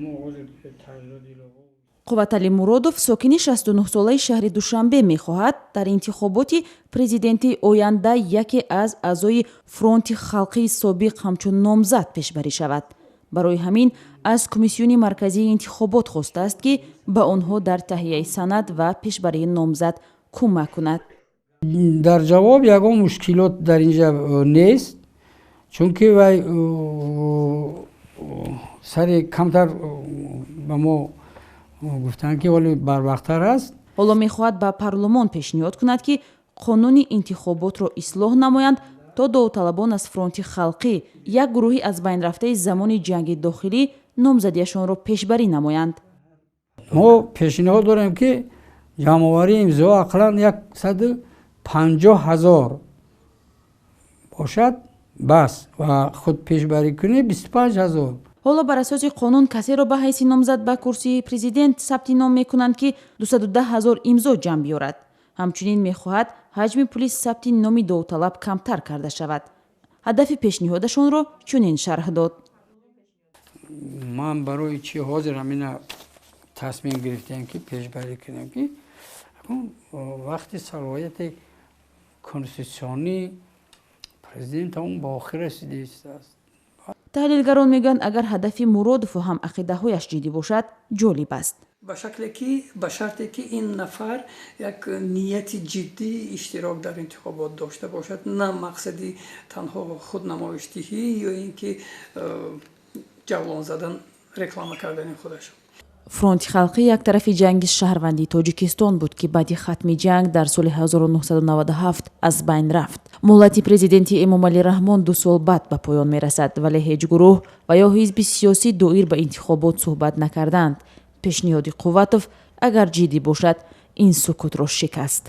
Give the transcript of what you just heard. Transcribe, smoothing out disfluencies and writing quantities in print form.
Мо ҳозир тағйирот, илова. Қувваталӣ Муродов, сокини 69-солаи шаҳри Душанбе, мехоҳад дар интихоботи президентии оянда яке аз аъзои Фронти халқии собиқ ҳамчун номзад пешбарӣ шавад. Барои ҳамин аз Комиссиони марказии интихобот хостааст, ки ба онҳо дар таҳияи санад ва пешбарии номзад кӯмак кунад. Дар ҷавоб ягон мушкилот дар инҷа нест, чунки вай сари камтар ба мо гуфтанд, ки вале барвақттар аст. Ҳоло мехоҳад ба парлумон пешниҳод кунад, ки қонуни интихоботро ислоҳ намоянд, то довталабон аз Фронти халқӣ, як гурӯҳи аз байн рафтаи замони ҷанги дохилӣ, номзадиашонро пешбарӣ намоянд. Мо пешниҳод дорем, ки ҷамъоварии имзо ақаллан 150 000 бошад, бас, ва худ пешбарӣ кунӣ 25 000. Ҳоло бар асоси қонун касеро ба ҳайси номзад ба курсии президент сабти ном мекунанд, ки 210 ҳазор имзо ҷамъ биёрад. Ҳамчунин мехоҳад ҳаҷми пули сабти номи довталаб камтар карда шавад. Ҳадафи пешниҳодашонро чунин шарҳ дод. Ман барои чӣ ҳозир ҳамина тасмим гирифтем, ки пешбарӣ кунем, ки вақти салоҳияти конститутсионии президент он ба охир расидааст. Таҳлилгарон мегӯянд, агар ҳадафи Муродову ҳамақидаҳояш ҷиддӣ бошад, ҷолиб аст. Ба шакле ки, ба шарте ки ин нафар як нияти ҷиддии иштирок дар интихобот дошта бошад, на мақсади танҳо худнамоишдиҳӣ ё ин ки ҷавлон задан, реклама кардани худаш. Фронти халқӣ як тарафи ҷанги шаҳрвандии Тоҷикистон буд, ки баъди хатми ҷанг дар соли 1997 аз байн рафт. Муҳлати президенти Эмомалӣ Раҳмон 2 сол баъд ба поён мерасад, вале ҳеҷ гурӯҳ ва ё ҳизби сиёсӣ доир ба интихобот суҳбат накарданд. Пешниҳоди Қувватов, агар ҷиддӣ бошад, ин сукутро шикаст.